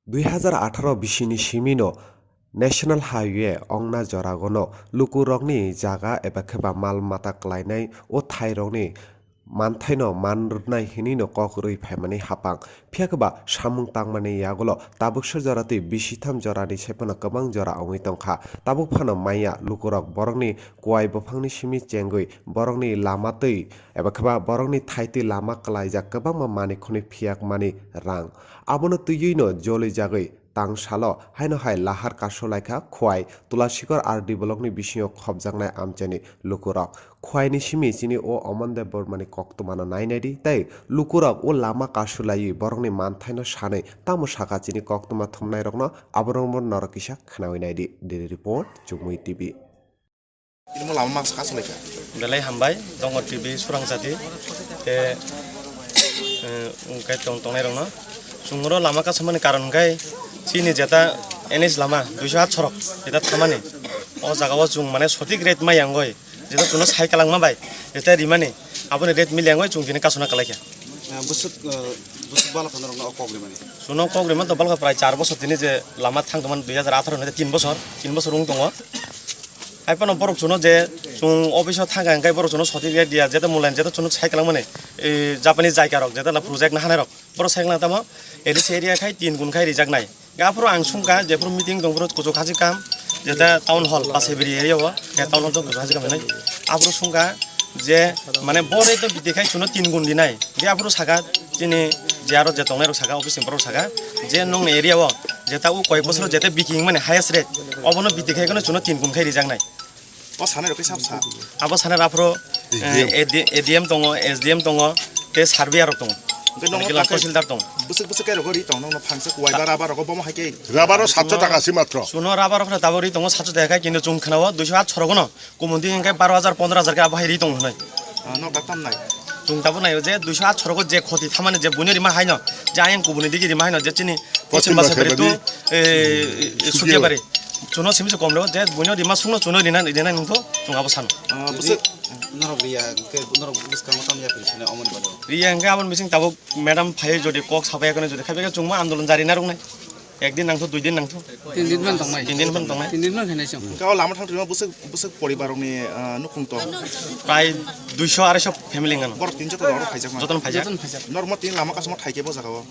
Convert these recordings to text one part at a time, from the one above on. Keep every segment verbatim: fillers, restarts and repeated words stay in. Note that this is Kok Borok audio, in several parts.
Dui hazar atharo bisini simino National Highway ongna joragono lukurokni jaga eba khe ba mal mata klainai o thairokni manthaino man rwnai hinwino kok rwi phaimani hapang. Phiya khe ba samung tangmani yagulo tabuksa jora tei bisitham jorani sai phano kwbang jora wngwi tongkha. Tabuk phano manya lukurok borokni kuai buphangni simi chengwi borokni lama twi eba khe ba borokni thai twi lama klaijak kwbangma manwi khwnwi phiyakmani rang. Abono twiwino jolijagwi tangsalo haino hai lahar kasulaikha Khwai Tulasikor R D blockni bisingo khopjaknai amchaini lukurok. Khwaini simi chini o Oman Debbarmani koktwmano nainai di tei lukurok o lama kasulaiwi borokni manthaino sanwi tamo sakha chini koktwma thumnairokno, aborokno norok kisa khwnawi nai di. Daily Report, Chumui T V. Tini mo lama masa kasulaikha. Belai hambai, tongo T V surang jati. Te, eh, wngkhe tong-, tongnairokno. Chwng oro lama kasumani karon hwnkhe chini jeta N H lama duiso aat sorok jeta thamani. O jagao chwng mane sotik rate ma yangoi. Jeta chwngno sai kwlangma bai jeta rimani. Aboni rate mili yangoi chwng tini kasuna kwlaikha. Eh, bwswk, eh, bwswk bala phano rokno o kok rimani. Chwngno kok rimani to balkha prai char bosor tini je lama thang tongmani dui hazar atharo ni tin bosor, tin bosor wng tongo. Hai phano borok chwngno je chwng office o thangkha hwnkhe borok chwngno sotik rate diya, jeta mulayan jeta chwngno sai kwlangmani, eh, Japanese jaikarok jeta la project na hanairok borok sai kwlang tamo A D C area khai tin gun khai rijaknai. Aphuru ang sungkha jephuru meeting tong phuru kuchuk hajik kam jeta town hall Pasebri area o, ya town hall to kuchuk hajik kam hinwi. Aphuru sungkha je mane bo rate no bidi khai chwngno tin gun rinai. Ge aphuru saka chini je aro je tongnairok saka office ni borok saka je nongni area o jeta o koyek bosor jeta biking mani highest rate obono bidi khai kheno chwngno tin gun khai rijaknai. O sanai rok khe sab sa. Abo sanai rok aphuru, eh, A D M tongo, S D M tongo, tei surveyor rok tongo. Hwnkhe nono Hwnkhe la kake tahsildar tongo. Bwswk bwswk khe rogo ri tong nokno phangsa kuwai ba rubber rogo bomo hai khe. Rubber o satso taka si matro. Chwngno rubber rok tabuk ri tongo satso taka khe, kintu chwng khwnao duiso aat sorok no. Kumudi hwnkhe baro hajar pondro hajar khe abo hai ri tong hwnwi. Ah, nok daktam nai. Chwng tabuk nai je duiso aat sorogo je khoti thamani je buino rima haino, je ayang kubuni digi rima haino, je chini Poschim Poschim Basabari Basabari tu, eh, Sukiabari. Sukiabari. Chwngno simi se kom rw, je buino rima sungno chwngno rina, rina nungtho, chwng abo sano. Ah, bwswk. Norok riya, hwnkhe norok bwskango tam ya philsini omoni bado. Riya hwnkhe aboni bising tabuk madam phaiwi jodi kok sabai yakno jodi khaibai khe chwngma andolon jari narwknai. Ekdin nangtho, duidin nangtho. Tin din phan tongnai. Tin din phan tongnai. Tin din phan khainai chwng. Hwnkhe o lama thang twima bwswk, bwswk poribar rokni, ah, nukhung tong. Prai duiso araisho family wngkha. Borok tin joto rok phaijak ma. Jotono phaijak. Jotono phaijak. Norok mo tin lama kasma thaike bo jaga o.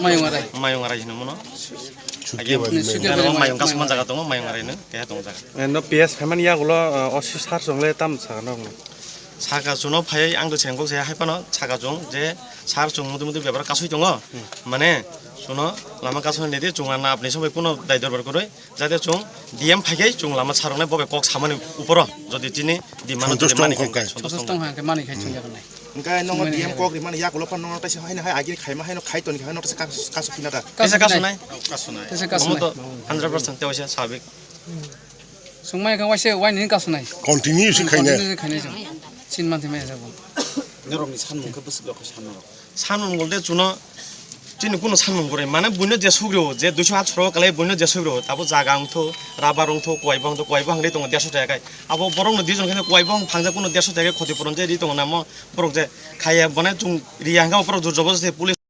Mayung arai. Mayung arai hino mono. Sukia Agi, bari Sukia mayung. Norok bari mayung kasma mayung. Jaga tongo, mayung arai no, keha tong jaga. Eh, no P S phaimani yagulo, eh, o si sar chwngle tam sakha norokno. Saka chwngno phai ang to sengkok se hai phano saka chwng je sar chwng muti muti bebak kasui tongo. Hmm. Mane chwngno lama kasui nidi chwng anna apni sobai kuno dai dorbar kwrwi jate chwng D M phaikhai chwng lama saroknai bobe kok samani uporo jodi chini demand Santosh mani tong kok khai kai. Santosh Santosh tong tong hai. Hai khe mani khai chwng jaganai. Hwnkhe nongo Mani D M hai. Kok rimani yakulo phano nongo taisa haino hai agini khaima haino khai toni khe haino taisa kas-, kasu phina da. Kaisa kasu nai. Kasu nai. Kaisa kasu Omo nai. To hundred percent te waisa sabik. Sungmai khe waisa waini kasu nai. Continue si khaina. Continue si khaina jang. Chin man thimai jago. Norokni sanmung khe bwswk rok khe sanmung rok. Sanmung bolte chuno chini kuno sanmung gore. Mane buino je sugrio, je duiso aat soro kalai buino je sugrio. Abo jaga wngtho, rubber wngtho, kuai bo wngtho, kuai bo hangle tongo derso taka kai. Abo borokno dijon khe kuai bo phangja kuno derso taka khoti puron je ri tongo namo borok je khaiya bone chung riya hwnkhe borok jor jobo se police